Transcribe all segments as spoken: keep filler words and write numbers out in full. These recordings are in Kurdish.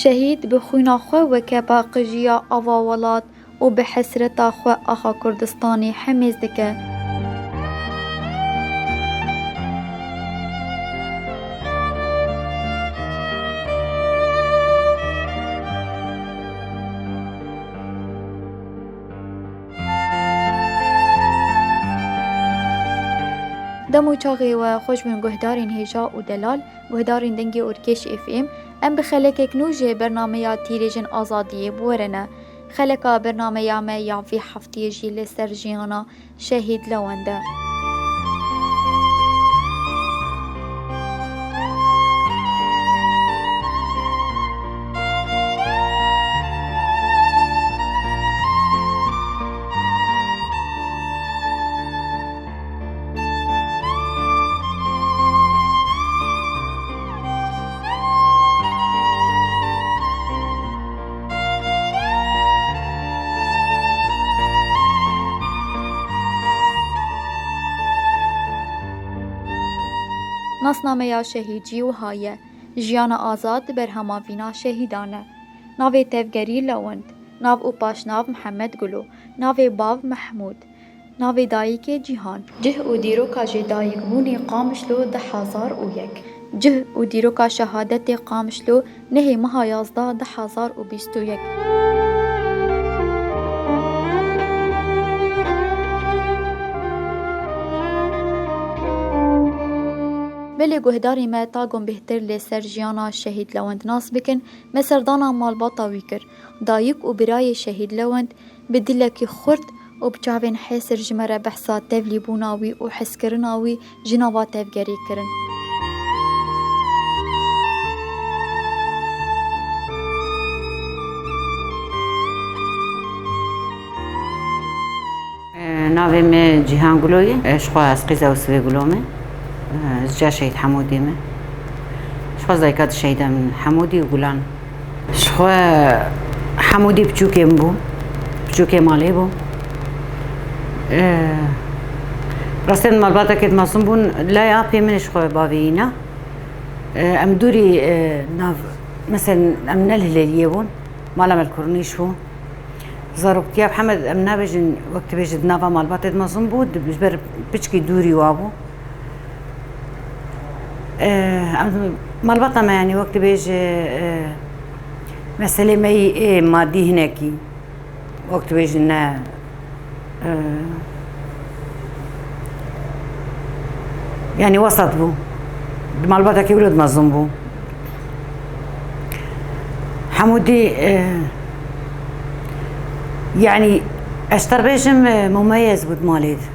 Şehîd bi xwîna xwe weke paqijiya ava welat û bi hesreta xwe axa Kurdistanê hemêz dike. Dem û çaxê we xweş bin guhdarên hêja û delal, guhdarên Dengê Orkêş F M. Em bi xelekek nû ji bernameya Tîrêjên Azadiyê bi we re ne. Xeleka bernameya me ya vê heftiyê jî li ser jiyana Şehîd Lewend e. Nasnameya şehîd jî wiha ye: Jiyana azad berhema vîna şehîdan e. Navê tevgerî Lewend, nav û paşnav Mihemed Gulo, navê bav Mehmûd, navê dayikê Cîhan. Cih û dîroka jêdayikbûnê Qamişlo du hezar û yek. Cih û dîroka şehadetê Qamişlo nehê meha yazdeh du hezar û bîst û yek. Belê guhdarê me tagon bêhtir li ser jiyana Şehîd Lewend nas bikin, me serdana malbata wî kir. Dayik û birayê Şehîd Lewend bi dilekî xurt û bi çavên hesir ji me re behsa tevlîbûna wî û hezkirina wî ji nava tevgerê kirin. Navê me Cîhan Gulo ye. Ji xwe ez qîza Yûsifê Gulo me. Ez ca Şehîd Hemûdê me. Ji xwe dayika di şehîda min Hemûdî û Gulan. Ji xwe Hemûdî piçûkê min bû. Piçûkê malê bû. Rastî em malbateke mezin bûn. Laya apê min ji xwe bavê yîna. Em dûrî, e, nav, meselen, em ne li Hilêliyê bûn, mala me li Kurnîş bû. Zaroktiya Hemed, em nabêjin, wek tu bêjî, di nava malbatê de mezin bû, di, ji ber piçkî dûrî wa bû. E, em, malbata me, yanî, wek tu bêjî, e, meselê me yî, ê, madî hinekî. Wek tu bêjî ne, e, yanî wesat bû. Di malbatekî wilo dimezin bû. Hemûdî, e, yanî ez te bêjim, e, mumeyez bû di malê de.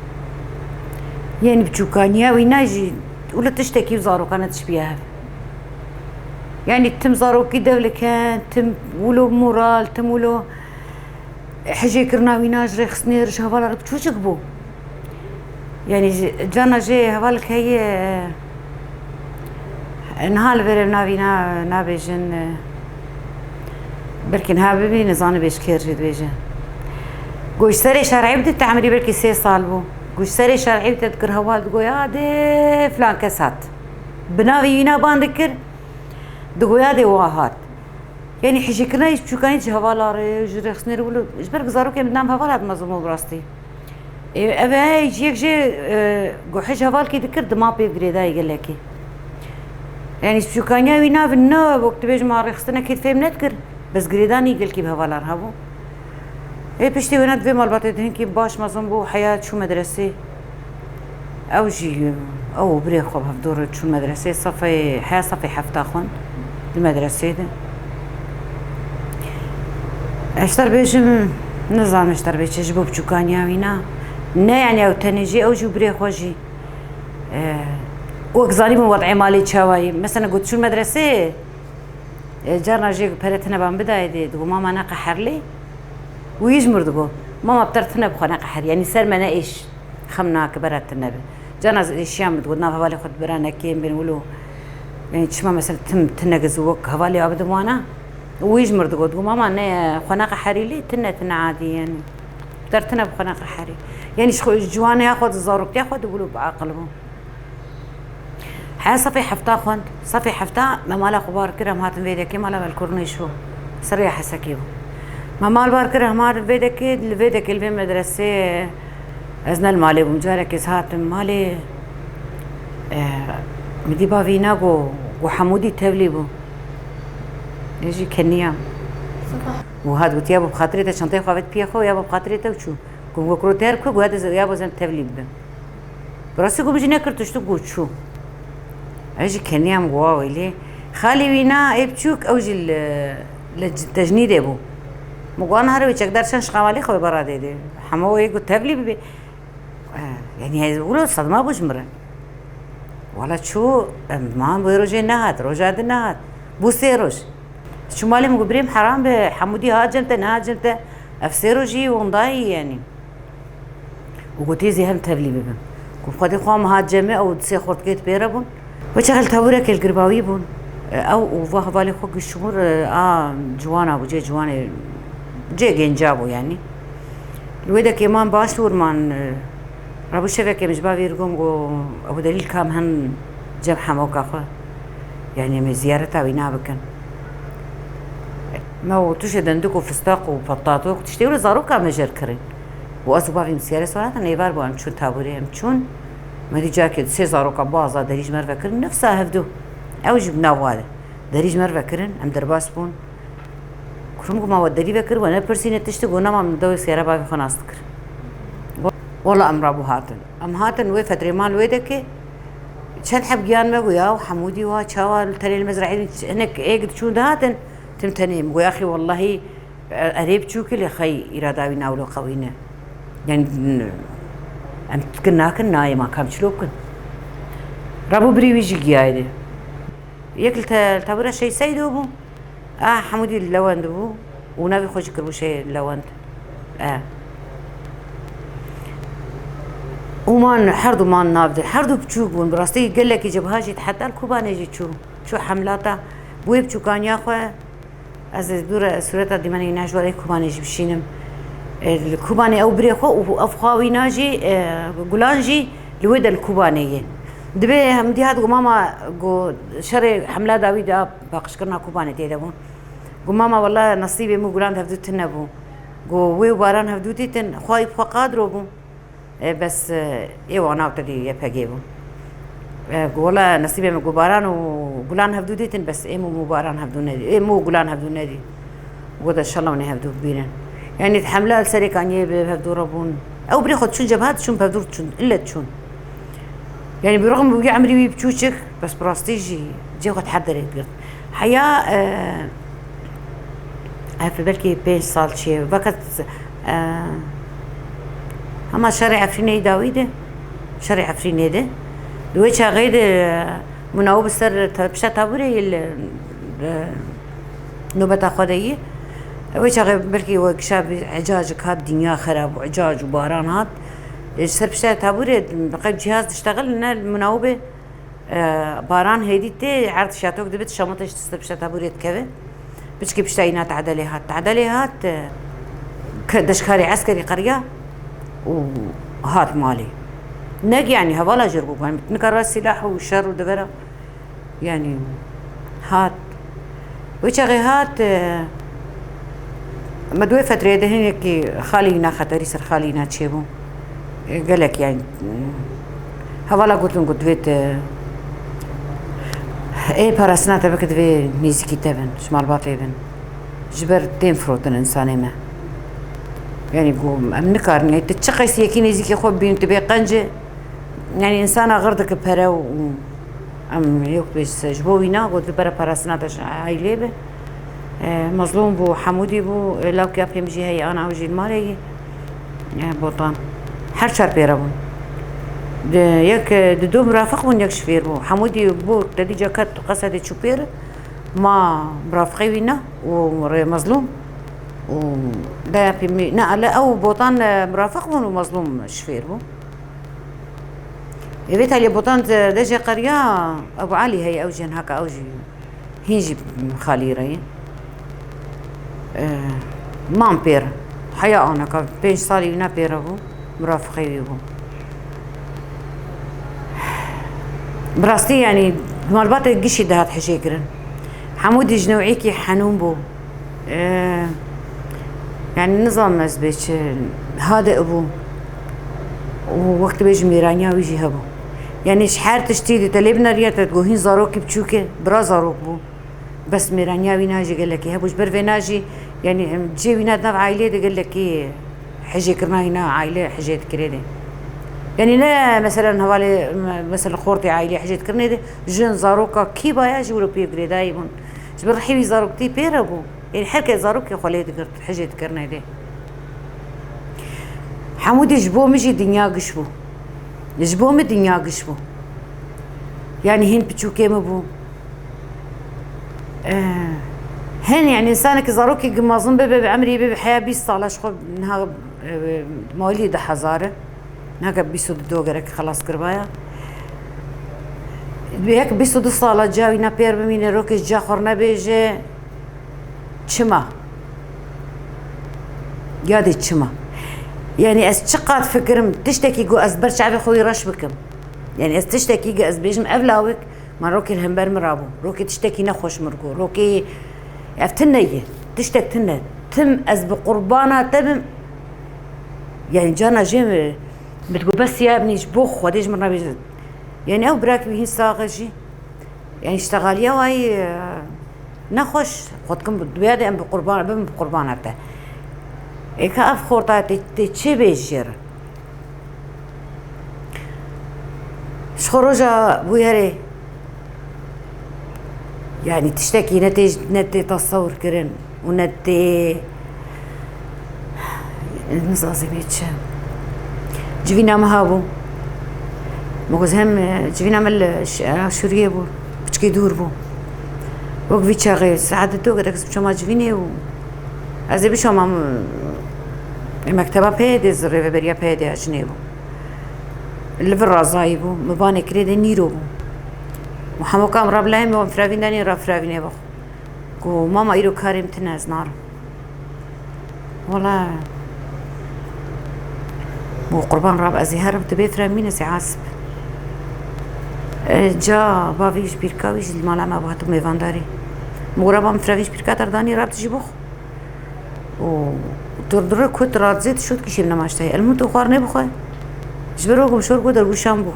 Yanî biçûkaniya wîna jî wilo tiştekî û zarokane tişbiye hev. Yanî tim zarokî dewliken, tim wilo moral, tim wilo Hijêkirina wîna ji rêxistinê re ji hevala re biçûçik bû. Yanî ji, carna jê hevalek heye, e, niha li vêrê navî na, nabêjin, e, belkî niha bibî, nizanibê ji kê re jê dibêje. Got ji serê şer'î bide, te emirî belkî sê sal bû. Got ji serê şer'î bide dikir heval, digot ya dê filan kes hat. Bi navê wîna ban dikir, digot ya dê wa hat. Yanî hijêkirina ji çûkanî ji hevala re, ji rêxistinê re wilo, ji ber ku zarokên bi nav hevala dimezin bû bi rastî. Ê, ev e, ji yek jê, e, guhê ji hevalkî dikir, dima pê girêdayî gelekî. Yanî ji çûkaniya wî nav ne, wek tu bêjî ma rêxistinekî fêm nedikir, bes girêdanî gelkî bi hevala re hebû. Ê, piştî wêna di vê malbatê de hinkî baş mezin bû, heya çû medresê. Ew jî, ew û birê xwe bi hevdû re çûn medresê, sefê, heya sefê hefta xwend di medresê de. Ez ji te re bêjim, nizanim ji te re bê çi, ji bo biçûkaniya wî na. Ne, yanî ew tenê jî, ew jî û birê xwe jî. E, wek zanîbûn wed'ê malê çawa ye. Mesela got çûn medresê, E, carna jê pere tune ban bidayê dê, digo, "Mama neqeher lê." Wî ji mir digo, "Mama, bi te re tune bi xwe neqeher." Yanî ser me ne êş, xem nake bera tune be. Carna ez êşiya min digo, nav hevalê xwe dibira nekêm bên wilo. Yanî çima mesela tim tune giz wek hevalê abi diwana. Wî ji mir digo, digo, "Mama ne, xwe neqeherî lê, tune, tune adî yanî. Bi te re tune bi xwe neqeherî." Yanî ji xwe, ji ciwaniya xwe, di zaroktiya xwe de wilo bi aqil bû. He sefê hefta xwend. Sefê hefta me mala xwe bar kir, em hatin vê dekê, mala me li Kornîş bû. Ser rêya Hesekê bû. Me mal bar kir, em hatin vê dekê, li vê dekê li vê medresê ez ne li malê bûm. Carekê ez hatim malê, e, min dî bavî na got, got Hemûdî tevlî bû. Ê jî keniyam. Û hat gotiya bo bi xatirê te çanteyê xwe avêt piyê xwe û ya bo bi xatirê te û çû. Got, got kuro te her ku, got ez ya bo zem tevlî bibim. Bi rastî ku min jî nekir tişt û got çû. Ez jî keniyam got wa wêlê. Xalî wî na ê biçûk ew jî li, li tejnîdê bû. Min got ana here wê çekdar çend şiqamalê xwe bera dê dê. Hema wê got tevlî bibê. Eh, yanî ez wilo sedma bû ji min re. Wala çû, em, man wê rojê nehat, roja din nehat. Bû sê roj. Çû malê min got birêm heram be, Hemûdî hat cem te, nehat cem te. Ev sê rojî wendayî yanî. Û gotî ez ê hem tevlî bibim. Ku xwedê xwe min hat cem me, ew sê xortkê di pê re bûn. Wê çaxê li tevûrekê li girbawî bûn. Ew û va hevalê xwe ku şimûr, a ciwana bû, cê ciwanê, cê gênca bû yanî. Li wê dekê man baş dûr man, e, rabû şevekê min ji bavê Rûgom got, ew delîl kam hen cem hemoka xwe. Yanî em ê ziyareta wî nabikin. Me û tuşê dendik û fistaq û patatok, tiştê wilo zaroka me jêr kirin. Û ez û bavê min siyarê sor hatin, êvar bû em çûn taborê, em çûn. Me dî cakê sê zaroka baza derî ji me re vekirin, nefsa hevdu. Ew jî bi nav wa de. Derî ji me re vekirin, em derbas bûn. Kurim ku ma we derî vekir, we nepirsîne tiştik, got nema min dewê siyara bavê xwe nas dikir. Wala em rabû hatin. Em hatin wê fetrê mal wê dekê, çend heb giyan me got, ya Hemûdî wa çawa li tenê li mezrahî hinek êk diçûn dihatin, tim tenê. Min got, yaxî wellahî, e, erê biçûk e lê xey îrada wî nawlo qewî ne. Yanî, em dikin nakin nayê ma kam çilo bikin. Rabû birî wî jî giyayê de. Yek li te-, li tevûra Şeyh Seydo bû. A Hemûdî li Lewend bû û navê xwe jî kiribû Şeyh Lewend. E. Û man, her du man nav de, her du biçûk bûn. Bi rastî gelekî cebha jî heta li Kobanê jî çû. Çû hemlata. Bi wê biçûkaniya xwe, ez ê dû re sureta dîmenê wîna ji warê Kobanê jî bişînim. E, li Kobanê ew birê xwe û ev xwa wîna jî, e, Gulan jî li wê de li Kobanê ye. Dibê Hemûdî hat got mama, got şerê hemla dawî de paqijkirina Kobanê tê de bû. Got mama wela nesîbê min û Gulan hevdû tune bû. Got wê û Baran hevdû dîtin, xwayî bi xwe qadro bû. E, bes, e, ê wana te dî Y P G bû. E, got wela nesîbê min got Baran û Gulan hevdû dîtin, bes ê min û Baran hevdû nedî. Ê min û Gulan hevdû nedî. Got de şela hûn ê hevdû bibînin. Yanî hemla li serê kaniyê bi hevdû re bûn. Ew birê xwe diçûn cebha diçûn bi hevdû diçûn. Îlle diçûn. Yanî bi rixm bû emrî wî biçûçik, bes bi rastî jî cê xwe di her derê digirt. Heya, e, ev belkî pênc sal çê, veqet, e, hema şerê Efrînê yî dawî de, şerê Efrînê de, di wê çaxê de, e, min ew bi ser te-, pişta taburê yî li, e, nobeta xwe de yî. Wê çaxê belkî we kişa bi ecacik hat, dinya xerab û ecac û baran hat. E, ji ser pişta taburê, bi qey cihaz diştexil ne min ew bê. E, baran hêdî tê, erd şatok dibit, şamata ji dest pişta taburê dikeve. Piçkî pişta îna tedelê hat. Tedelê hat, e, ke-, deşkarê eskerî qeriya û hat malê. Nek yanî hevala jêr bû, nika ra sîlah û şer û devera. Yanî hat. Wê çaxê hat, e, me di wê fetreyê de hinekî xalî îna xeterî ser xalî îna çêbû. E, gelek yanî, e, hevala gotin ku divêt, e, ê parastina te bike divê nêzîkî te bin, ji malbatê bin. Ji ber tên firotin însanê me. Yanî ku em nikarin, yanî tu çi qeys yekî nêzîkî xwe bibîn, tu bê qenc e, yanî însana xir dike pere û, û Em yok biz ji bo wîna got, bere parastina te ji ailê be. E, Mezlûm bû, Hemûdî bû, e, lawkî ya pê min jî heye, ana ew jî li malê ye. E, Botan. Her çar pê re bûn. Di, yek, e, di du mirafiq bûn, yek şifêr bû. Hemûdî bû, te dî ceket qesedê çû pê re. Ma mirafiqê wîna û rê Mezlûm. Û deya pê min, ne, ele ew Botan, e, mirafiq bûn û Mezlûm şifêr bû. Ê vê taliyê Botan de, de jê qeriya Ebu Elî heye, ew jî hin haka ew jî hîn jî xalî re ye. E, mam pê re. Heya anaka pênc salî wîna pê re bû, mirafiqê wî bû. Bi rastî, yanî, malbatê gişî dihat hijê kirin. Hemû dî ji new'îkî henûn bû. Ee, yanî, nizanim ez bê çi, hade bû. Û wextê bê ji mêraniya wî jî hebû. Yanî, ji her tiştî dî te lê bineriya te digot hîn zarokî biçûk e, bira zarok bû. Bes mêraniya wî na jî gelekî hebû. Ji ber vê na jî, yanî, em, cihê wî na di nav aîleyê de gelekî hijêkirina wî na aîle hijê dikirê de. Yanî ne, meselen, hevalê, me-, meselen, xortê aîlê hijê dikirinê de, jin zaroka kî baya ji wilo pê girêdayî bûn. Ji ber rihî wî zaroktî pê re bû. Yanî her kes zarokê xwe lê digirt, hijê dikirinê de. Hemû dî ji bo min jî dinya giş bû. Ji bo min dinya giş bû. Yanî hîn piçûkê min bû. Eh, hin, yanî, însanekî zarokî gi mezin bibe, bi emrî bibe, heya bîst sala ji xwe niha, eh, mawîlî du hezar e. Niha bîst û du gerek xelas kiribaya. Yek bîst û du sala ciya wî ne pêr bimîne, rokê ji ciya xwe nebêje. Çima? Ya dê çima? Yanî ez çiqat fikirim, tiştekî ku ez ber çavê xwe wî reş bikim. Yanî ez tiştekî ku ez bêjim, ev lawik, ma rokê li hember min rabû. Rokê tiştekî nexweş min got. Rokê ev tune ye. Tiştek tune. Tim ez bi qurbana te bim. Yanî cana jê min, min digot bes ya, min ji bo Xwedê ji min re bêje. Yanî ew birakî wî hîn sax e jî. Yanî îştexaliya wayî, e, nexweş, xwe dikim, dibiya de em bi qurban, bibin bi qurbana te. Êka ev xorta tê, tê çê bê jê re? Ji xwe roja bûyerê, yanî tiştekî ne tê, ne tê tesewir kirin û ne tê, nizazî bê çi. Civîna min habû. Min got, hem, e, civîna min li ş-, e, Şûriyê bû. Piçkî dûr bû. Wek vî çaxê saet du gerek ez biçoma civînê û ez ê biçoma, e, mekteba peyê de, rêveberiya peyê de ya jinê bû. Li vir razayî bû. Min banê kirê de nîro bû. Û hemû kam rabilayê min, wan firavîn danî ra firavînê bixwe. Ku mama îro karê min tine, ez narim. Wala. Bo qurban rab ez ê herim, tu bê firemîn ez ê asib. E, ca bavê ji pîrka wî jî li mala me bû, hatim mêvandarî. Min gora ba min firemîn ji pîrka te danî rab tu jî bixwe. Û tu dure kut radzê tu şot kişî min nemaştayê. El min tu xwar nebixwe. Ji ber wek min şor ku dergûşan bû.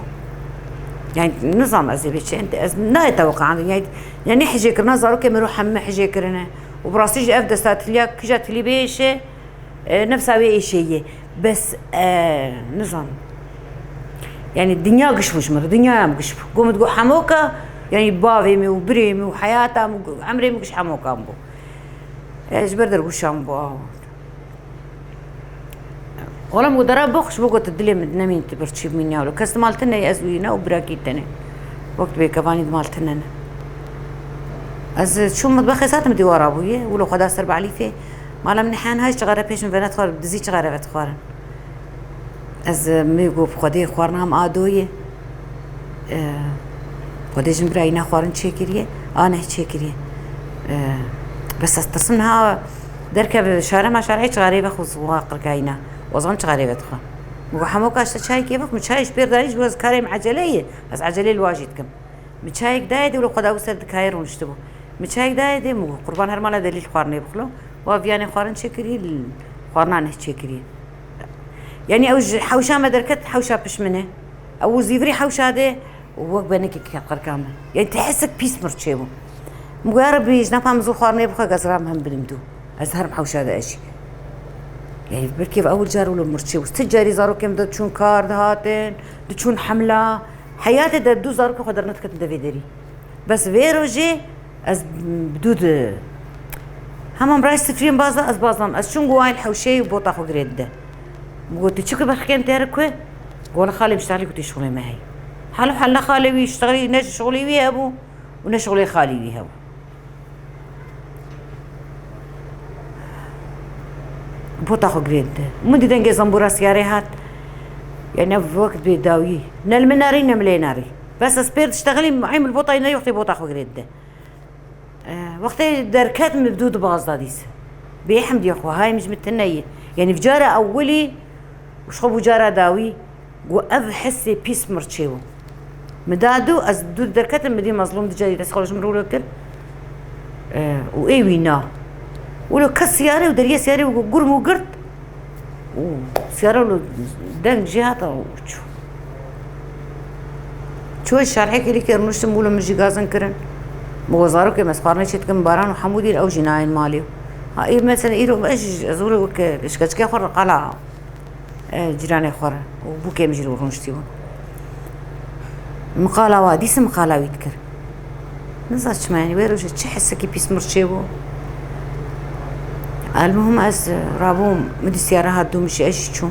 Yani nizam ez ê bê çi, ez nayê teweqan. Yani, yani hijê kirina zarokê min ro hemî hijê kirine. Û bi rastî jî ev desta tiliya kija tilî bê êşe, e, nefsa wê êşe yê. Bes, e, nizam. Yani dinya giş bû ji min re, dinyaya min giş bû. Go min digot hemoka, yani bavê min û birê min û heyata min, emrê min giş hemoka min bû. E, ji ber dergûşa min bû awa. Wala min got dera bixş, bû got dilê min nemîn tu birçî bimînî ya wilo. Kes di mal tine ye, ez û yî ne û birakî tenê. Wek dibê kevanî di mal tine ne. Ez çûm mitbexê, satim dîwara bûye. Wilo xwe da ser balîfê. Mala min nihan hay çixare pêş min venedixwar, dizî çixare vedixwarin. Ez, e, mi got bi Xwedê xwarina min a do ye. E, Xwedê ji min birayî ne xwarin çêkiriye, a neh çêkiriye. E, bes ez tirsim niha derkeve şare ma şare çixarê vexwe qirkayîna. O zaman çixarê vedixwe. Mi got hemoka ji te çayekê bix, min çayê ji pêr dayî ji bo ez karê min ecele ye. Ez ecelê li wa jî dikim. Min çayek dayê dê wilo xwe da wî ser dikayê rûniştibû. Min çayek dayê dê, min got qurban her mala delîl xwarinê bixlo. Wa viyanê xwarin çêkirî, xwarina neh çêkirî. Yani ew ji hewşa me derket, hewşa piş min e. Ew zîvirî hewşa de û wek benekek ket qirka min. Yani te hesek pîs mir çêbû. Min got ya Rebî, ji napa min zû xwarinê bixwe, ez ra min hem bilim dû. Ez herim hewşa de eşî. Yani belkî ev ewil car wilo mir çêbû. Ti carî zarokê min diçûn kar dihatin, diçûn hemla. Heyatê de du zarokê xwe dernediketin devê derî. Bes vê rojê ez bi dû di. Hema min rayî sifriyên baz da, ez baz nam. Ez çûm go wayl hewşeyê û bota xwe girê dide. Min got, tu çi ku berxikên te re ku? Go wele xalê min şixlî ku tê şixulê me heye. Halo helle xalê wî şixlî, ne şixulê wî hebû û ne şixulê xalî wî hebû. Bota xwe girê dide. Min dî dengê zembûra siyarê hat. Yani ev wek bê dawî. Ne li min nerî, ne min lê nerî. Bes ez pêr diştexilî, ey min botayê ne yoxtê bota xwe girê dide. Eh, wextê derket min bi dû dibazda dîs. Bê hemdiya xwe, hay min ji min tune ye. Yani vcara ewilî, û ji xwe bû cara dawî, got ev hesê pîs mir çêbû. Min da dû, ez dû derketim, min dî Mezlûm di carî dest xwe ji min rû kir. E, û ê wî na. Wilo kes siyare û deriyê siyare û gurm û girt. Û siyare wilo deng jê hata û çû. Çû şarhekê lî kir, nûştim wilo min jî gazin kirin. Min got zarokê me, ez xwarinê çê dikim, Baran û Hemûdî ew jî nayên malê. Ha, ê mesela îro ez jî, ez wilo weke ji keçikê xwe re qala. E, cîranê xwe re û bûkê min jî li wir rûniştî bûn. Min qala wa dîsa min qala wî dikir. Niza çima, yanî wê rojê çi hesekî pîs min re çêbû. Elmuhim ez, e, rabûm, min dî siyara hat dû min jî, ez jî çûm.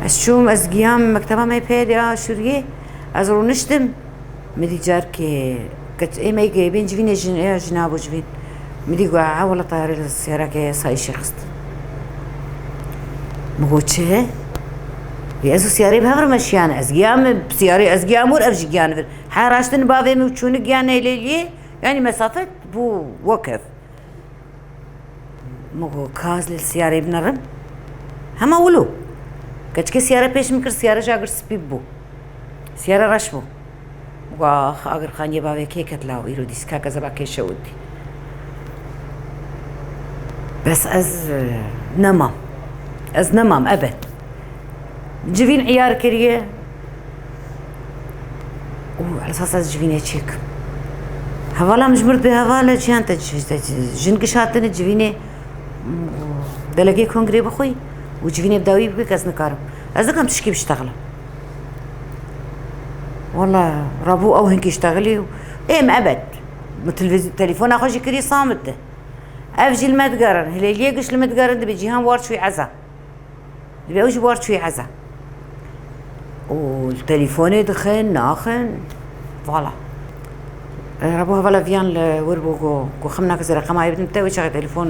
Ez çûm, ez giyam mekteba me pê de ya Şûriyê. Ez rûniştim. Min dî carkê, ke ê me yê bên civînê jin, ê jina bû civîn. Min dî got, "Ha, wela tayarê li siyarekê sayîşê xist." Min got, "Çi?" Ê, ez û siyarê bi hev re meşiyane. Ez giya min, siyarê ez giya min wir, ev jî giya min vir. He raştin bavê min û çûnik giya nêlêliyê, yanî mesafet bû wekef. Min got, "Ka ez li siyarê binerim?" Hema wilo. Keçikê siyare pêş min kir, siyare jî agir spî bû. Siyare reş bû. Min got, "Ax, agir xaniyê bavê kê ket law, îro dîs kak ez eba kê şewitî." Bes ez, e, nemam. Ez nemam, ebed. Civîn îyar kiriye. Û esas ez civînê çêkim. Hevala min ji mir dibê heval e, çiyan te ci-, te ci-, jin giş hatine civînê, delegê kongrê bixwî û civînê bi dawî bike, ez nikarim. Ez dikim tişkî biştexile. Wala rabû ew hinkî ştexilî û êm ebed. Min televîz-, telefona xwe jî kirî samit de. Ev jî li me digerin, hilêliyê giş li me digerin, dibê cîhan war çûyî eza. Dibê ew ji war çûyî eza. Û telefonê dixin, naxin. Vala. E, Rebo hevala viyan li wir bû, got, got, "Xemnake, ez reqema wê bidim te, wê çaxê telefon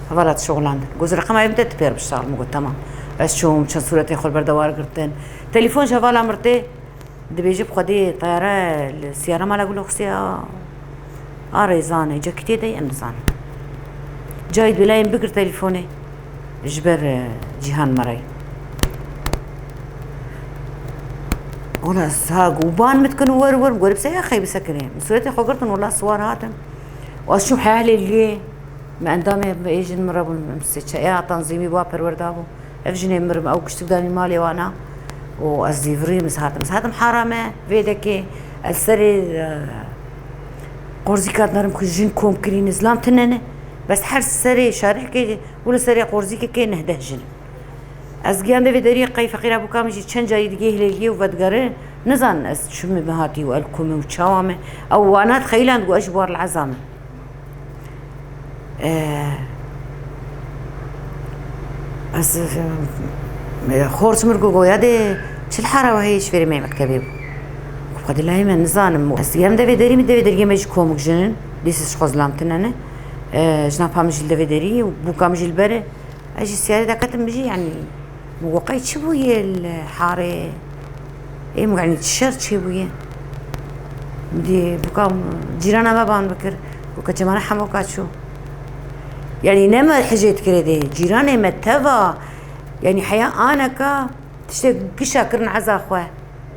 hevala dişoxlandin." Got, "Ez reqema wê bidim te, tu pêr biştexil." Min got, "Tamam." Ez çûm, çend sûretê xwe li ber dewar girtin. Telefon ji hevala min re tê. Dibêje, "Bi Xwedê teyare li siyara mala Gulo xistiye a, a rêzanê, cekitê de ye, em dizanin." Cahit Bilayên bigir telefonê ji ber, e, Cîhan Merayî. Wala ez ha û ban min dikin û wer wer, gorî bi se ya xeybî sekinê. Min sûretê xwe girtin, wala siwar hatim. Û ez çûm heya lê liyê. Me endamê me ê jin min re bûn, em sê çe-, ê a tanzîmî wa perwerda bû. Ev jinê mirim, ew kuştik danî malê wana. Û ez zîvirîm, ez hatim. Ez hatim hara me, vê dekê, ez serê, e, qorzîka dinerim ku jin kom kirîne, zilam tine ne. Bes her serê şarihkê, wilo serê qorzîkekê neh deh jin. Ez giyan de vê deriyê qey feqîra bûka min jî çend carî digê hilêliyê û vedigere, nizanin ez çi min hatî û el ku me û çawa me. Ew wana dixeyiland got ez ji bar li eza me. Ee, ez, e, xort min got, got, "Ya dê çi li hara we heye ji fêrê me mektebê bû?" Xwedî layê me nizanim. Ez yem devê derî min, devê deriyê me jî komik jinin. Dîsa ji xwe zilam tine ne. Ee, jina pa min jî li devê derî û bûka min jî li ber e. Ez jî siyarê de ketim, min jî, yanî, min got, "Qey çi bûye li harê?" Ê, min got, "Yanî çi şer çêbûye?" Min dî bûka cîrana me ban bikir. Got, "Keçê me ne hemoka çû." Yanî ne me hicê dikirê dê. Cîranê me teva. Yanî heya aneka tiştê gişa kirin eza xwe.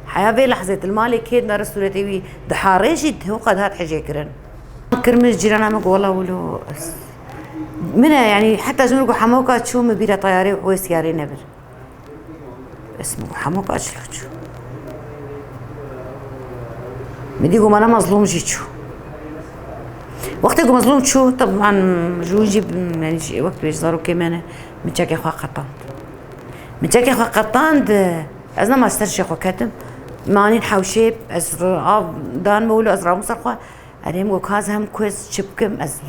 Heya vê lehzê di li malê kê dinere sûretê wî diharê jî di hoqa dihat hicê kirin. Kir min ji cîrana min got, "Wela wilo ez." Min e, yanî heta ji min got, "Hemoka çû", min bîra teyarê û wê siyarê nebir. Ez min got, "Hemoka çilo çû?" Min dî got, "Mana Mezlûm jî çû." Wextê ku Mezlûm çû, teban ji wî jî, yanî ji wextê ji zarokê me ne, min çekê xwe qetand. Min çekê xwe qetand, ez nema ji ser şê xwe ketim. Manîn hewşê, ez r-, av dan me wilo, ez rabûm ser xwe. Erê, min got, "Ka ez hem ku ez çi bikim, ez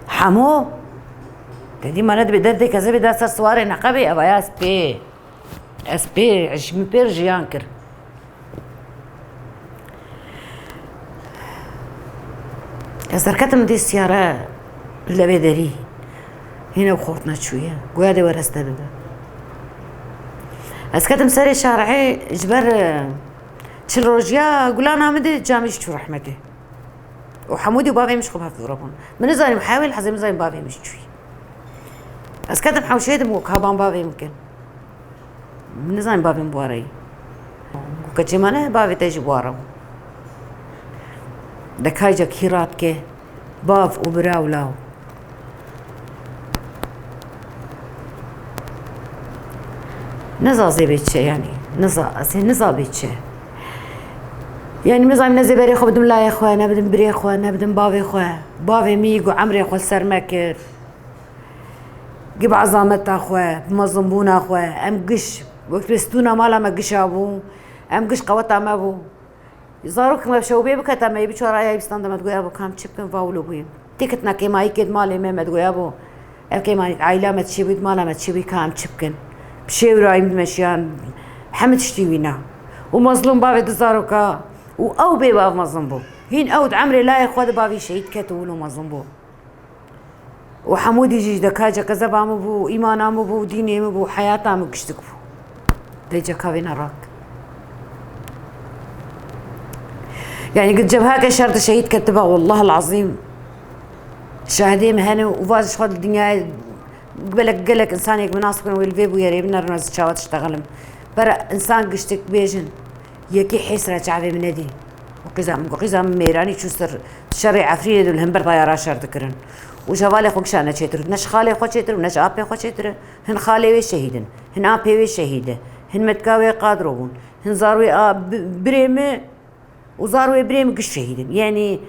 hemo." Te dî me ne dibê derdê kezebê da ser siwarê neqebê, ev aya ez pê. Ez pê, ji min pêr jiyan kir. Ez derketim dê siyare li vê derî. Hîn ew xort neçûye. Goya dê were ez te bibe. Ez ketim serê şarihê ji ber, e, çil rojiya gulana min de camî jî çû rehmetê. Û Hemûdî û bavê min ji xwe bi hev dûre bûn. Min nizanî hewê li hezê min zanî bavê min ji çûyî. Ez ketim hewşeyê de min got, "Ka ban bavê min kin." Min nizanî bavê min bi ware ye. Got, "Keçê me ne, bavê te jî bi ware bû." De kaycek hî radike, bav û bira û law. Niza zê bê çi yanî? Niza, ez ê niza bê çi? Yanî min zayî ne zê berê xwe bidim layê xwe, ne bidim birê xwe, ne bidim bavê xwe. Bavê min yî ku emrê xwe li ser me kir. Gi bi ezameta xwe, bi mezinbûna xwe, em giş, wek pêstûna mala me gişa bû, em giş qeweta me bû. Zarok me şewbê bikete me, yê biçû raya bîstan de me digoya bû, ka em çi bikin, va wilo bûyî. Têketina kêmayîkê di malê me, me digoya bû, ev kêmayîk, aîla me çi bû, di mala me çi bû, ka em çi bikin. Bi şêwirayî me dimeşiyan, hemî tiştî wîna. Û mezlûm bavê di zaroka, û ew bê bav mezin bû. Hîn ew di emrê layê xwe de bavî şehîd ket û wilo mezin bû. Û hemû dî jî ji deka cekeza ba min bû, îmana min bû, dînê min bû, heyata min giştik bû. Dê ceka vê nerak. Yani gid cebhake şer de şehîd ketiba, wallah el azîm. Şahidê min hene û va ji xwe di dinyayê gelek, gelek insanek min nas bikin, wê li vê bûyerê binerin, ez çawa diştexilim. Bera insan giştik bêjin, yekî hêsra çavê min nedî. Û qîza min, qîza min mêranî çû ser şerê Efrînê de li hember tayara şer dikirin. Û ji hevalê xwe gişa neçêtir. Ne ji xalê xwe çêtir û ne ji apê xwe çêtir. Hin xalê wê şehîd in. Hin apê wê şehîd e. Hin metka wê qadro bûn. Hin zarwê a bi-, birê min û zarwê birê min giş şehîd in. Yanî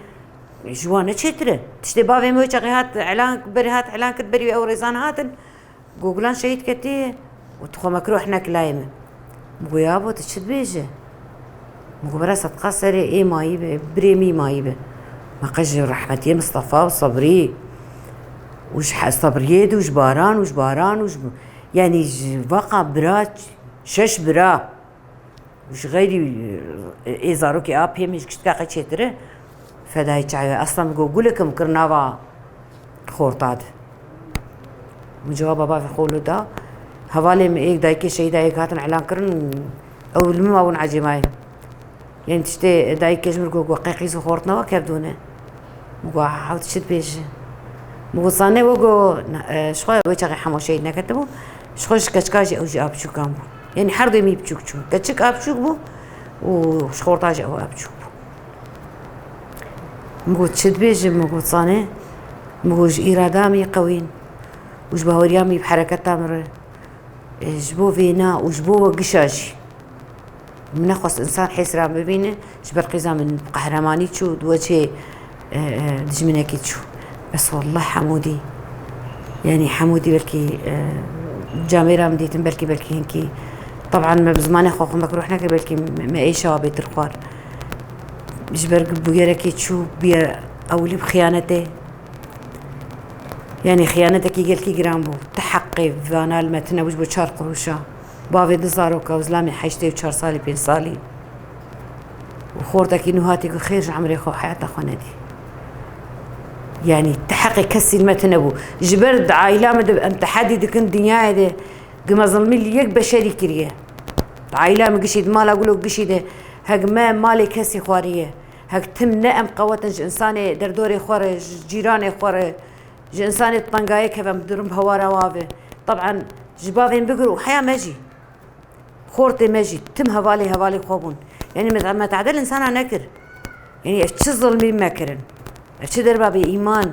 ji wan neçêtir e. Tiştê bavê min wê çaxê hat elan, berê hat elan kir, berî wê ew rêzan hatin. Gogulan şehîd ketî û tu xwe me kir û ehnek layê min. Min got, yabo, tu çi dibêje? Min got, bira sedqa serê ê mayî be, birê min mayî be. Me qe ji rehmetiyê Mistefa û Sebrî û ji he-, Sebriyê de û ji Baran û ji Baran û ji, yanî ji vaqa bira, şeş bira. Ji xeyrî, e, ê zarokê a pê min ji giştka qe çêtir e, fedayî çawa. Esla min got, gulek im kir nava xorta de. Min cewaba bavê xwe li da. Hevalê min êk dayikê şehîda êk hatin elan kirin, ew li min mabûn ecêmayê. Yanî tiştê dayikê ji min got, got, qe qîz û xortina we kevdû ne. Min got, hew tu çi dibêjî? Min got, zanê we got, ne, e, ji xwe wê çaxê hemo şehîd neketibû. Ji xwe ji keçika jî ew jî a biçûkan bû. Yanî her du mî biçûk çû. Keçik a biçûk bû û ji xorta jî ew a biçûk bû. Min got, çi dibêjim? Min got, zanê, min got, ji îrada min qewîn û ji baweriya min bi hereketa min re. E, ji bo vêna û ji bo we gişa jî. Min nexwest insan hêsra bibîne, ji ber qîza min bi qehremanî çû, di wecê, e, e, dijminekî çû. Bes wallah hemû dî. Yanî hemû dî belkî, e, camêra min dîtin, belkî, belkî hinkî. Teban me bi zimanê xwe xwe me rûh nekir, belkî me, me êşa bêtir xwar. Ji ber bûyerekî çû bûye ewilî bi xiyanetê. Yanî xiyanetekî gelkî giran bû. Ti heqê vana li me tine bû ji bo çar qurûşa. Bavê du zaroka û zilamê heştê û çar salî, pênc salî. Û xortekî nû hatî ku xêr ji emrê xwe heyata xwe nedî. Yanî ti heqê kesî li me tine bû. Ji ber di aîla min de em tehedî dikin dinyayê de gi me zilmî li yek beşerî kiriye. Di aîla min gişî, di mala gulok gişî de heg me malê kesî xwariye. Hek tim ne em qewet in ji insanê derdorê xwe re, ji cîranê xwe re, ji insanê tengayê kevin bi durum hewara wav e. Teban ji bavên bigir û heya me jî, xortê me jî, tim hevalê hevalê xwe bûn. Yanî me, me tehdê li insana nekir. Yanî ev çi zilmî me kirin? Ev çi derba bê îman?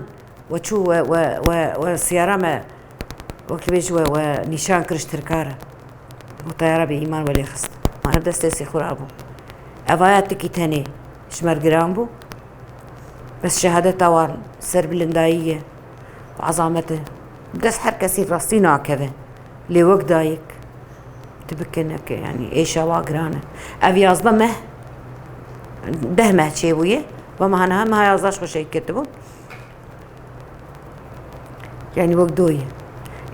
We çû we, we, we, we siyara me, wek dibêjî we, we nîşan kir ji tirka re. Û teyara bê îman welê xist. Ma her destê sîxura bû. Evaya tikî tenê ji me re giran bû. Bes şehadeta wan serbilindayî ye û ezamet e. Dest her kesî rastî nakeve. Lê wek dayik, tu bike neke, yanî êşa wa giran e. Ev yazdeh meh, deh meh çêbûye. Ve meha niha, meha yazdeh ji xwe şehîd ketibû. Yanî wek doyê.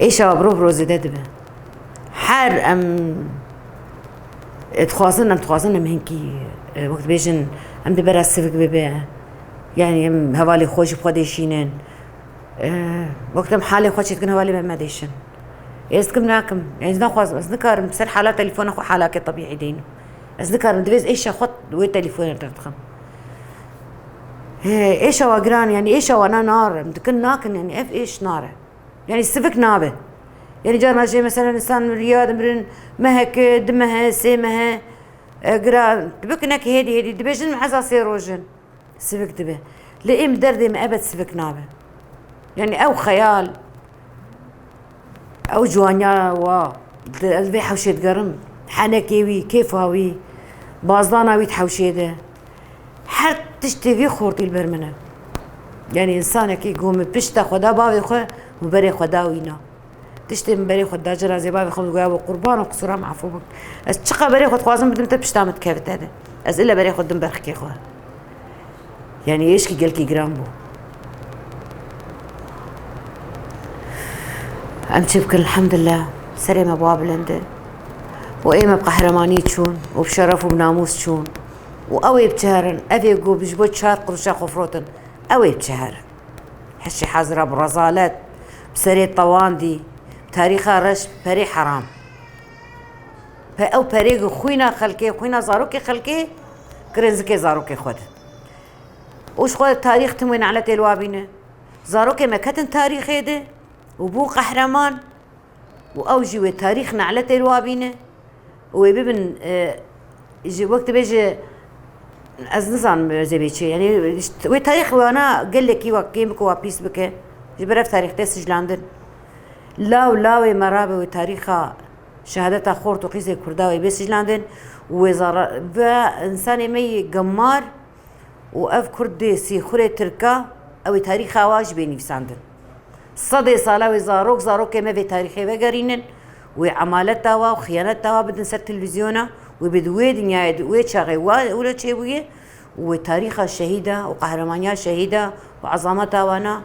Êşa bi roj roj zêde dibe. Her em, e, dixwazin, em dixwazin em hinkî, e, wek dibêjin, em dê bera sivik bibe. Yanî em hevalê xwe jî bi xwe dêşînin. E, wek em halê xwe çêdikin, hevalê me me dêşin. Ez dikim nakim. Ez naxwazim, ez nikarim ser hala telefona xwe halakê tebîî deynim. Ez nikarim, divêz êşa xwe wê telefonê derdixim. He, êşa wa giran, yanî êşa wana nare. Em dikin nakin, yanî ev êş nare. Yanî sivik nabe. Yanî carna jê mesela insan riya dimirin meheke, du mehe, sê mehe, e, gira, dibikin nek hêdî hêdî, dibêjin min eza sê roj in. Sivik dibe. Lê ê min derdê min ebed sivik nabe. Yanî ew xeyal, ew ciwaniya wa, di, ez vê hewşê digerim. Henekê wî, kêfa wî, bazdana wî di hewşê de. Her tiştê vî xortî li ber min e. Yanî însanekî ku min pişta xwe da bavê xwe û berê xwe da wîna. Tiştê min berê xwe da, cira zêbavê xwe min goya bo qurban û qisûra min efû bik. Ez çiqa berê xwe dixwazim bidim te, pişta min dikeve te de. Ez île berê xwe dim berxikê xwe. Yanî êşkî gelkî giran bû. Em çi bikin, elhamdulillah, serê me ba bilind e. Û ê me bi qehremanî çûn û bi şeref û bi namûs çûn. Û ew ê bi çi herin, ev ê ku ji bo çar quruşa xwe firotin, ew ê bi çi herin. Heşê hazira bi rezalet, bi serê tewandî, bi tarîxa reş, bi perê heram. Pe ew perê ku xwîna xelkê, xwîna zarokê xelkê, kirin zikê zarokê xwe de. Û ji xwe tarîx tim wê neletê li wa bîne. Zarokê me ketin tarîxê de û bûn qehreman. Û ew jî wê tarîx neletê li wa bîne û wê bibin, e, ji wek dibêje, ez nizanim wê zê bê çi. Yanî, wê tarîx wana gelekî wa kêm bike, wa pîs bike. Ji ber ev tarîx tê sijlandin. Law lawê me rabe wê tarîxa şehadeta xort û qîzê Kurda wê bê sijlandin û wê zara-, ve însanê me yê gemar û ev Kurdê sîxurê Tirka, ew ê tarîxa wa jî bê nivîsandin. Sedê sala wê zarok, zarokê me vê tarîxê vegerînin, wê emaleta wa û xiyaneta wa bidin ser televîzyona, wê bi di wê dinyayê, di wê çaxê wa wilo çêbûye û wê tarîxa şehîda û qehremanîya şehîda û ezameta wana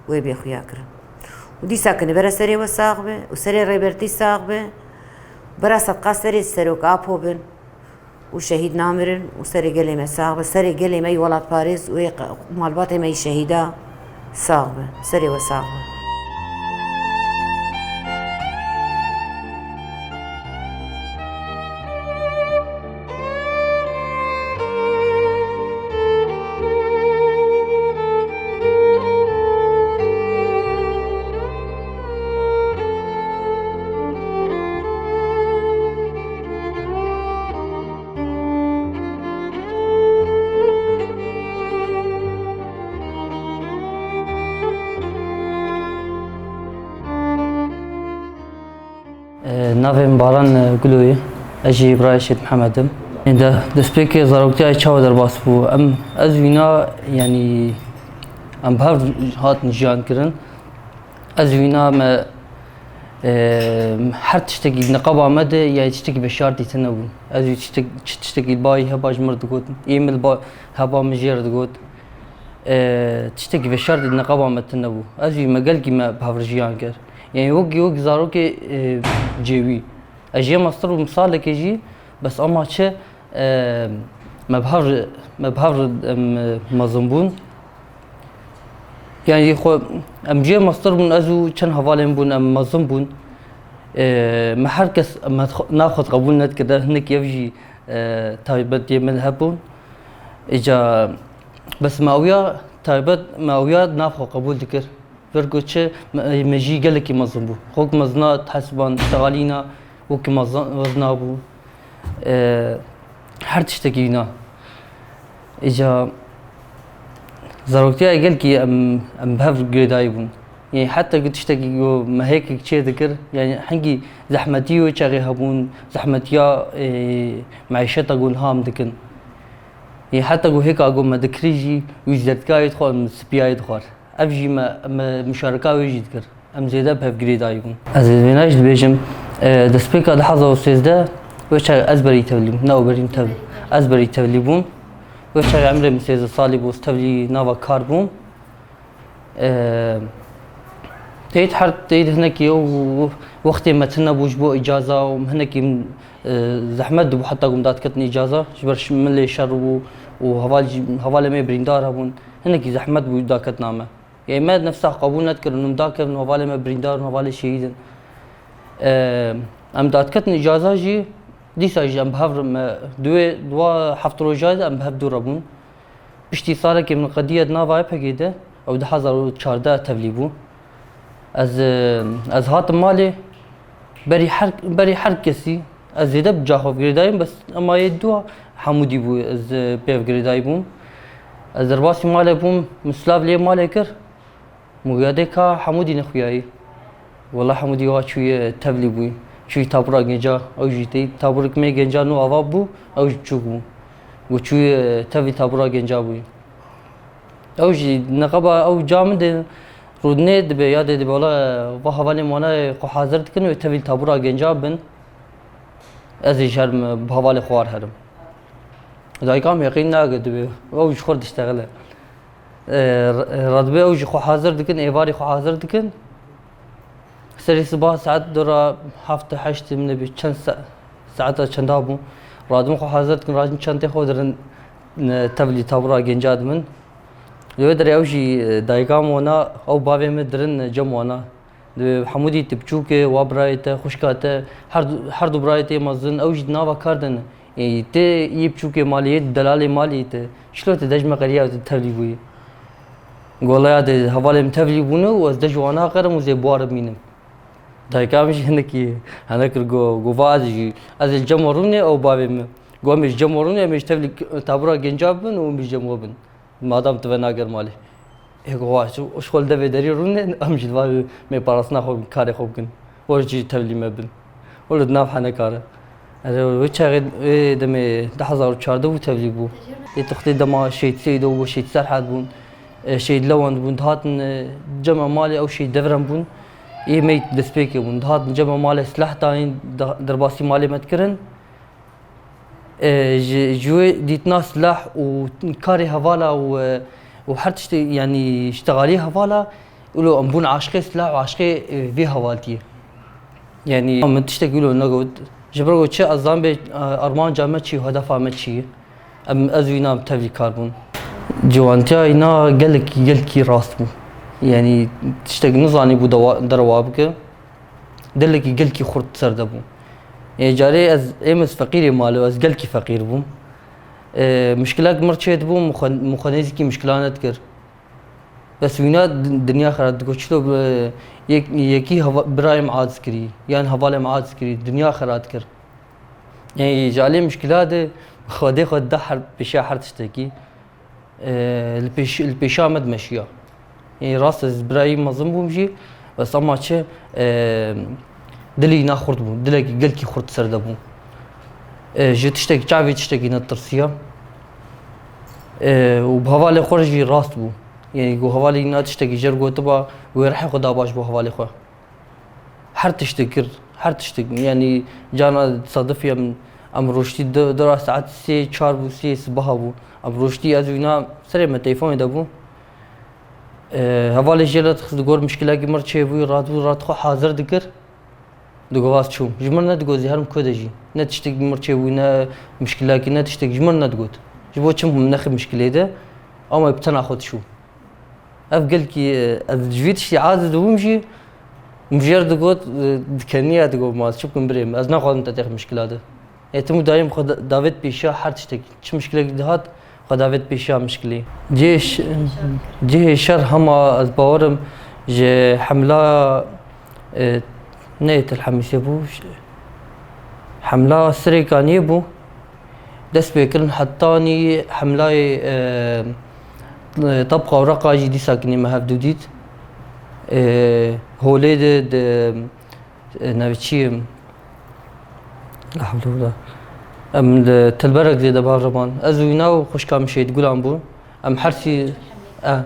wê bê xuya kirin. Û dîsa kinî bere serê we sax be û serê Rêbertî sax be, bera sedqa serê Serok Apo bin. Û şehîd namirin û serê gelê me sax be, serê gelê me yî welatparêz û ê qe-, malbatê me yî şehîda sax be, serê we sax be. E, navê min Baran, e, Gulo ye. Ez jî birayê Şêx Mihemed im. E, de, destpêkê zaroktiyayê çawa derbas bû? Em, ez wîna, yanî, em bi hev hatin jiyan kirin. Ez wîna me, e, her tiştekî di niqaba me de, yanî tiştekî veşartî tune bû. Ez wî tiştek-, çi tiştekî bayî heba ji min re digot, ê min li ba-, heba min jê re digot. E, tiştekî veşartî di niqaba me tune bû. Ez wî me gelkî me bi hev re jiyan kir. Yanî wekî wek zarokê, e, cêwî. Ez jê mestir bûm salekê jî, bes ama çi, e, me bi hev re, me bi hev re, em, mezin bûn. Yanî xwe, em jê mestir bûn, ez û çend hevalên bûn, em mezin bûn. E, me her kes, me xwe, nav xwe qebûl nedikir, de hinek ev jî, e, taybetiyê min hebûn. Îca, bes me ew ya taybet, me ew ya nav xwe qebûl dikir. Vir ku çi, me, me jî gelekî mezin bû. Xwek mezina dihesiban, şixalîna wekî mezin, mezina bû. E, her tiştekî wîna. Îca zaroktiya gelkî em, em bi hev girêdayî bûn. Yê heta ku tiştekî ku me hêkek çê dikir, yanî hingî zehmetî wê çaxê hebûn, zehmetiya, e, meîşeta ku niha em dikin. Yê heta ku hêka ku me dikirî jî, wî zerdkayê dixwar, min spiyayê dixwar. Ev jî me, me muşareka wê jî dikir. Em zêde bi hev girêdayî bûn. Ez ê vêna jî dibêjim, e, destpêka du hezar û sêzdeh wê çaxê ez berî tevlî bûm, ne ew berî min tevlî. Ez berî tevlî bûm. Wê çaxê emrê min sêzdeh salî bû, ez tevlî nava kar bûm. E, teyîd her, teyîd hinekî ew wextê me tune bû ji bo îcaza û hinekî, e, zehmet dibû heta ku em dadiketin îcaza. Ji ber ş-, milê şer bû û heval jî, hevalê me birîndar hebûn. Hinekî zehmet bû daketina me. Yê me nefsa qebûl nedikirin, hûn dakevin, hevalê me birîndar in, hevalê şehîd in. Em dadiketin îcaza jî, dîsa jî em bi hev re me, di wê, di wa heft roja de em bi hev dû re bûn. Piştî salekê min qediye di nava YPG'ê de, ew du hezar û çardeh tevlî bû. Ez, ez hatim malê, berî her, berî her kesî, ez zêde bi ca xwe girêdayî bûm, bes ema yê dua hemûdî bû, ez, e, pê girêdayî bûm. Ez derbasî malê bûm, min silav lê malê kir. Min goya dê ka Hemûdî nexuyayî. Wela Hemûdî wa çûye tevlî bûyî. Çûyî tabûra genca, ew jî tê tabûrek me genca nû ava bû, ew jî biçûk bû. Got çûyî tevlî tabûra genca bûyî. Ew jî neqeba ew ca min de rûdinê dibe, ya dê dibe, wela va hevalên wana xwe hazir dikin wê tevlî tabûra genca bin. Ez ê ji herim bi hevalê xwe war herim. Dayika min yaqîn nake dibe, ew ji xwe diştexile. E, r-, radibe ew jî xwe hazir dikin, êvarî xwe hazir dikin. Serê siba saet dora heft heşt min bi çend sa-, saeta çenda bû. Radibin xwe hazir dikin, radibin çentê xwe dirin, e, tevlî tabûra genca dimin. Li wê derê ew jî, e, dayika min wana, ew bavê min dirin, e, cem wana. Di Hemûdî tu biçûk e, wa birayê te, xwişka te, her du, her du birayê te mezin, ew jî di nava kar de ne. Ê, tê yê biçûkê malê, yê delalê malê te. Çilo te dej me qeriya te tevlî bûyî. Gola ya de hevalê min tevlî bûne û ez dej wana qerim û zê buwar bimînim. Dayika min jî hinekî, hinek kir go, go va ez jî, ez ê li cem we rûnê ew bavê min. Go em ê ji cem we rûnê, em ê ji tevlî tabûra genca bibin û em ê ji cem we bin. Madam tu ve nager malê. Ê go wa, ji, ji xwe li devê derî rûnê, em jî li va me parastina xwe bikin, karê xwe bikin. Were jî tevlî me bin. Were di nav heneka re. Erê, wê çaxê, wê demê du hezar û çardeh bû tevlî bû. Ê tu xwedê dema Şehîd Seydo bû, Şehîd Serhed bûn, e, Şehîd Lewend bûn, dihatin, e, cema malê ew Şehîd Devrem bûn. Ê me destpêkê bûn. Dihatin cema malê silah dayîn, da-, derbasî malê me dikirin. E, ji, ji wê dîtina silah û karê hevala û, e, û her tiştê, yanî, ştexalî hevala, wilo em bûn aşiqê silah û aşiqê, e, vê hevaltiyê. Yanî, min tiştekî wilo negot. Ji ber ku çi ez zanibê, e, armanca me çi, hedefa me çi ye. Em, ez û îna em tevlî kar bûn. Ciwantiya îna gelekî, gelekî rast bû. Yanî, tiştek nizanîbû dewa-, derewa bike. Dilekî gelkî xurt ser de bû. Ê carê ez, êm ez feqîrê malê, ez gelkî feqîr bûm. Ê, mişkilek mir çê dibû, min xwe, min xwe nêzîkî mişkila nedikir. Bes wîna di-, dinya xera digot, çilo bi, yek, yekî heva-, birayê min aciz kirî, yan hevalê min aciz kirî, dinya xera dikir. Ê, ji alî mişkila de Xwedê xwe da her, pêşiya her tiştekî. E, li pêş-, li pêşa me dimeşiya. Ê, rast ez birayî mezin bûm jî, bes ama çi, e, dilî na xurt bû, dilekî gelkî xurt ser de bû. E, ji tiştekî, çavê tiştekî netirsiya. E, û bi hevalê xwe re jî rast bû. Yanî ku hevalê na tiştekî jer gotiba, wê rihê xwe da baş bû hevalê xwe. Her tiştek kir, her tiştek. Yanî cana tesaduf em, em roştî du, dora saet sê, çar bû, sê sibaha bû. Em roştî ez û îna serê me telefonê de bû. E, hevalê jê re dixist, digor mişkilekî mir çêbû, rat bû, rat xwe hazir dikir. Digo vaz çûm. Ji mir nedigot zî herim ku de jî. Ne tiştek mir çêbû, ne mişkilekî, ne tiştek ji mir nedigot. Ji bo çim hûn nexi mişkilê de, ama bi tena xwe dişû. Ev gelkî, ez ji vî tiştî aciz dibûm jî, min jê re digot, dikeniya digot, ma ez çi bikim birê min, ez naxwazim te têxim mişkila de. Ê tim û dayim xwe da-, davêt pêşiya her tiştekî. Çi mişkilekî dihat, xwe davêt pêşiya mişkilî. Cihê ş-, cihê şer hema ez bawerim ji hemla, e, neyê Til Hemîsê bû, ş-, hemla Sirêkaniyê bû. Dest pê kirin hetanî hemlayê, e, e, Tabqa û Reqa jî dîsa kinê me hev dû dît. E, holê de, de, e, navê çi ye? La hewle wela. Em li Tilberek zêde bavreban. Ez û wîna û xwişka min Şehîd Gulan bûn. Em her sî, e,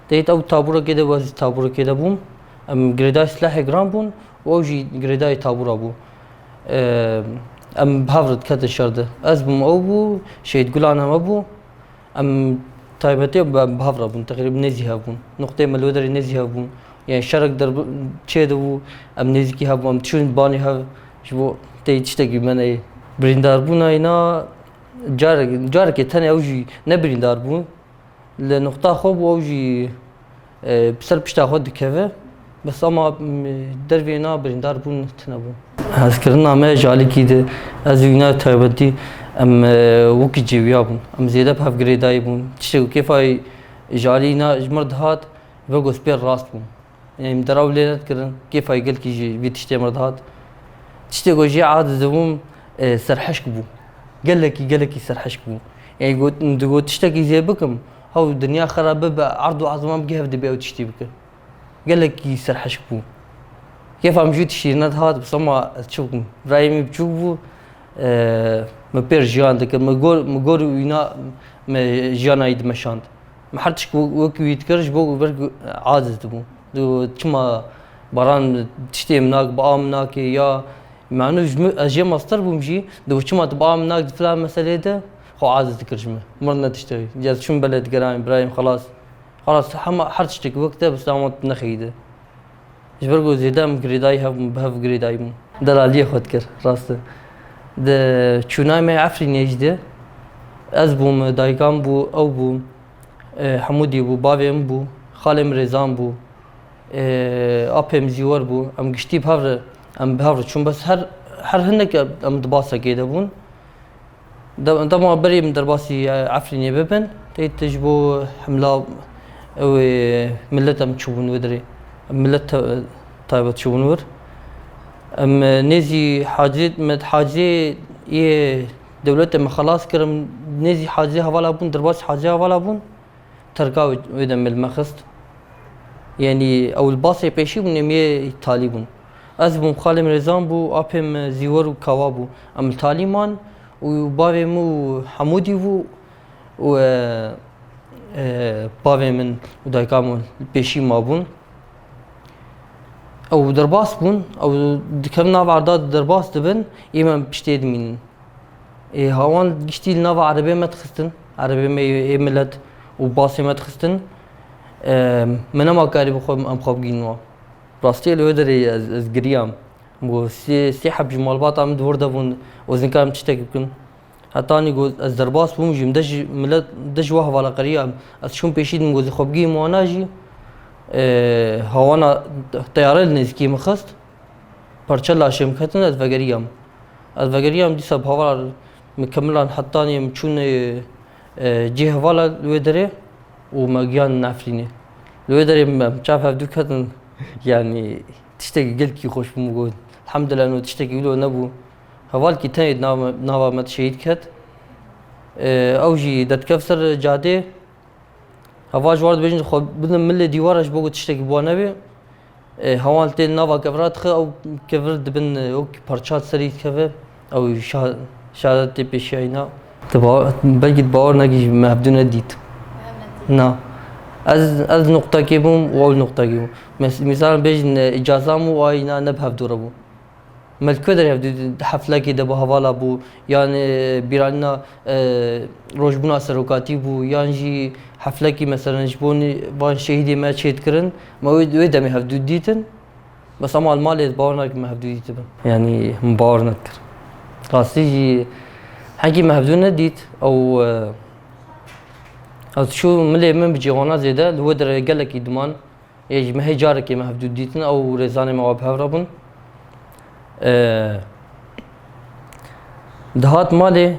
teyit ew taburekê de, ez taburekê de bûm. Em girêdayî silahê giran bûn û ew jî girêdayî tabûra bû. Em, em bi hev re diketin şer de. Ez bûm, ew bû, Şehîd Gulan heme bû. Em taybetê bi, bi hev re bûn, teqrîben nêzî hev bûn. Nuqteyê me li wê derê nêzî hev bûn. Yani şerek der çê de bû, em nêzîkî hev bûn, em diçûn banê hev, ji bo tê tiştekî me neyê. Birîndarbûna îna carek, carekê tenê ew jî ne birîndar bûn. Li nuqta xwe bû, ew jî, e, bi ser pişta xwe dikeve. Bes ama, m, dervê na birîndar bûn tune bû. Hezkirina me ji alîkî de ez û îna taybetî em, e, wekî cêwiya bûn. Em zêde bi hev girêdayî bûn. Tiştek û kêfa ji alî îna ji mir dihat, vego spêr rast bûn. Em deraw lê nedikirin, kêfa gelkî ji vî tiştê mir dihat. Tiştê ku jê aciz dibûm, e, serhişk bû. Gelekî, gelekî serhişk bû. Yani got, digot tiştekî zê bikim, Ew dinya xera bibe erd û ezman bike hev dibe ew tiştî bike. Gelekî serhişk bû. Kêfa min jî tiştî nedihat, bes ema ez çi bikim? Birayê min biçûk bû, e, min pêr jiyan dikir. Min gor, min gor û îna min jiyana wî dimeşand. Min her tişt wek, wek wî dikir, ji bo ber ku aciz dibû. Du çima baran tiştê min nak, bi a min nake ya, manu ji min, ez jê mastir bûm jî, du çima tu bi a min nak di filan meselê de, xwe aciz dikir ji min. Mir ne tiştê. Ez çûm belê digeran, birayê min, xelas. Xelas, hema her tiştek wek te, bes dama tu nexeyî de. Ji ber ku zêde em girêdayî hev, bi hev girêdayî bûn. Delaliyê xwe dikir, rast e. Di çûnayê me Efrînê jî de ez bûm, dayika min bû, ew bû, e, Hemûdî bû, bavê min bû, xalê min Rêzan bû, e, apê min Zîwer bû. Em giştî bi hev re, em bi hev re çûn, bes her, her hinek em di basekê de bûn. De-, dema berê min derbasî, e, Efrînê bibin, tê te ji bo hemla ew ê millet em çûbûn wê derê. Em millet te-, taybet çûbûn wir. Em, e, nêzî hacê, me hacê yê dewletê me xelas kir, em nêzî hacê hevala bûn, derbasî hacê hevala bûn. Terka wê, wê demê li me xist. Yanî ew li basê pêşî bûn, em yê talî bûn. Ez bûm, xalê min Rêzan bû, apê min Zîwer û Kawa bû. Em li talî man û bavê min û Hemûdî bû û, e, e, bavê min û dayika min li pêşî ma bûn. Ew derbas bûn, ew dikevin nav erda derbas dibin, ê me piştê dimînin. Ê, hewan giştî li nava erebê me dixistin, erebê me yê milet û basê me dixistin. Ê, min nema karî bi xwe, em xwe bigînin wan. Rastî li wê derê ez, ez giriyam. Min got, sê, sê heb ji malbata min di wir de bûn û ez nikarim tiştekî bikim. Hetanî got, ez derbas bûm jî, min dej milet, dej wa hevala qeriya, ez çûm pêşî din, min got, xwe bigihîm wana jî. Ê, hewana teyare li nêzîkî min xist. Parça laşê min ketin, ez vegeriyam. Ez vegeriyam, dîsa bi hevala min kemilan hetanî em çûne, e, cihê hevala li wê derê û me giyan Efrînê. Li wê derê em çav hevdû ketin, yanî tiştekî gelkî xweş bû, min got. Elhamdulillah, no tiştekî wilo nebû. Hevalkî tenê di nav-, nava me de şehîd ket. E, ew jî derdiket ser cadê. Heval ji wan re dibêjin, xwe bidin milê dîwara ji bo ku tiştekî bi wan nebe. E, hewan tê nava kevira dixe, ew kevir dibin, e, wek parça serî dikeve. Ew şa-, şehadet tê pêşiya îna. Tu ba-, belkî tu bawer nekî, me hevdû nedît. Na. Ez, ez nuqtekê bûm û ew nuqtekê bû. Mes-, mîsal bêjin, e, îcaza min û a îna ne bi hevdû re bû. Me li ku derê hevdû di heflekê de bi hevala bû, yan, e, bîranîna, e, rojbûna serokatî bû, yan jî heflekî, meselen, ji bo nî-, van şehîdê me çêdikirin, me wê, wê demê hevdû dîtin. Bes ema li malê ez bawer nakim me hevdû dîtibin. Yanî min bawer nedikir. Rastî jî hekî me hevdû nedît, ew, e, ez çû milê min bi cîwana zêde, li wê derê gelekî diman. Ê, ji me hê carekê me hevdû dîtin, ew rêzanê me wa bi hev re bûn. Ê, dihat malê,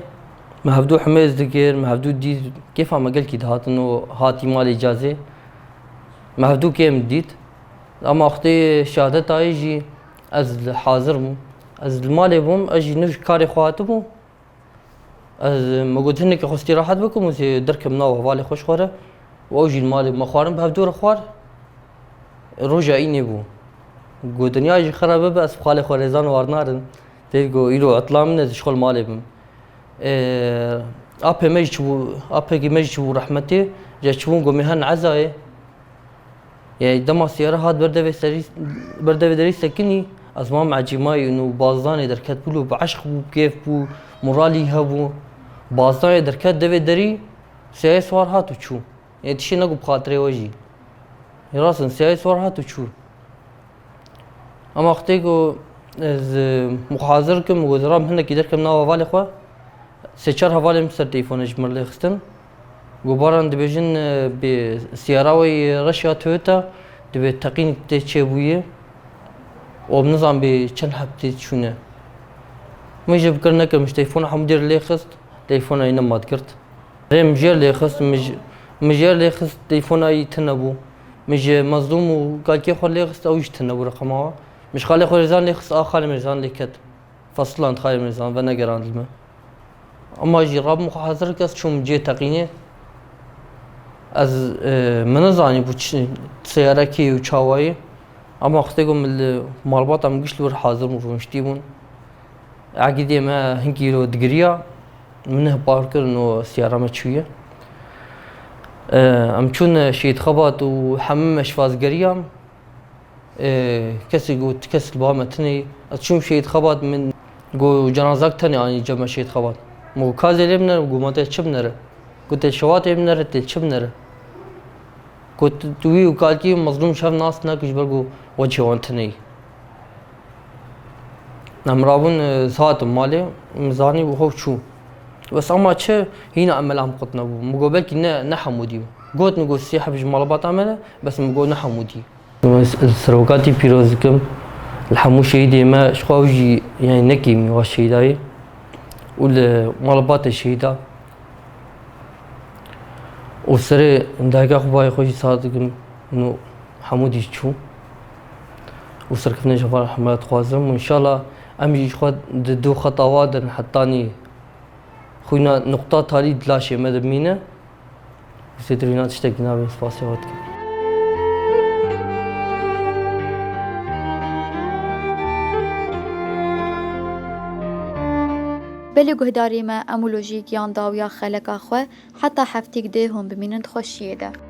me hevdû himêz dikir, me hevdû dît, kêfa me gelkî dihatin û hatî malê îcazê. Me hevdû kêm dît. Ama wextê şehadeta yê jî ez li hazir bûm. Ez li malê bûm, ez jî ne ji karê xwe hatibûm. Ez, me got, hinekî xwestî rehet bikim û zê derkim nav hevalê xwe ji xwe re. Û ew jî li malê me xwarin bi hevdû re xwar. Roja înê bû. Got, dinya jî xera bibe, ez bi xalê xwe Rêzan war narim. Tê got, îro etla min e, ez ji xwe li malê bim. Ê, apê me jî çibû, apekî me jî çibû rehmetê. Ji çibûn got, mêhan ezayê. Yê dema siyara hat ber devê serî, ber devê derî sekinî, ez mam ecîmayî û bazdanê derket bû, bi eşq bû, bi kêf bû, moralî hebû. Bazdanê derket devê derî, siyayê siwar hat û çû. Yê tiştê negot bi xatirê we jî. Yê rast in, siyayê siwar hat û çû. Ama wextê ku ez, e, muhazir kim, ku ez ram hinekî derkem nava hevalê xwe, sê çar hevalên min ser telefon ji min lê xistin. Got, Baran, dibêjin, e, bi siyara we yê reş ya Toyota, dibê teqîn tê çêbûyê. Û em nizan bê çend heb tê çûne. Min jê bikir nekim, ji telefona hemû dêr lê xist, telefona yê nema digirt. Rê min jêr lê xist, min ji, min jêr lê xist, telefona yî tune bû. Min ji Mezlûm û kalkê xwe lê xist, ew jî tune bû reqema wa. Min ji xalê xwe Rêzan lê xist, a xalê min Rêzan lê ket. Fesiland xalê min Rêzan, venegerand li min. Ema jî rabim xwe hazir kes çûm cê teqînê. Ez, e, min nizanî bû çi, seyare kê û çawa ye. Ama wextê ku min li malbata min giş li wir hazir bûn, rûniştî bûn. Egîdê me hinkî îro digiriya, min hepar kirin û siyara me çûye. E, em çûn Şehîd Xebat û hemû me şivaz geriyan. Ê, kesê got, kes li ba me tune ye. Ez çûm Şehîd Xebat, min got, cenazak tenê anî cem me Şehîd Xebat. Min got, ka zêlê binere, got, ma tê çi binere? Got, tê şewatê binere, tê çi binere? Got, tu wî û kalkî mezlûm şev nas nake ji ber ku wecihê wan tune ye. Em rabûn, e, saetim malê, min zanî û xwe çû. Bes ama çi, hîna em mela em qut nebû. Min got, belkî ne, ne hemû dî. Got, min got, sê heb ji malbata me ne, bes min got, ne hemû dî. Ez li serokatî pîroz dikim, li hemû şehîdê me, ji xwe ew jî, yanî, nekîmî wa şehîdayê û li malbatê şehîda û serê dayika xwe, bayê xwe jî sar dikim û hemû dî çû û serkeftinê ji van hemû dixwazim û înşallah em jî ji xwe di du xeta wa de hetanî xwîna nuqta talî di laşê me de bimîne. Zêdetirîna tiştekî nabe, spasiya we dikim. Belê guhdarê me, em wilo jî giyan dawiya xeleka xwe, heta heftîk dê hûn bimînin di xweşiyê de.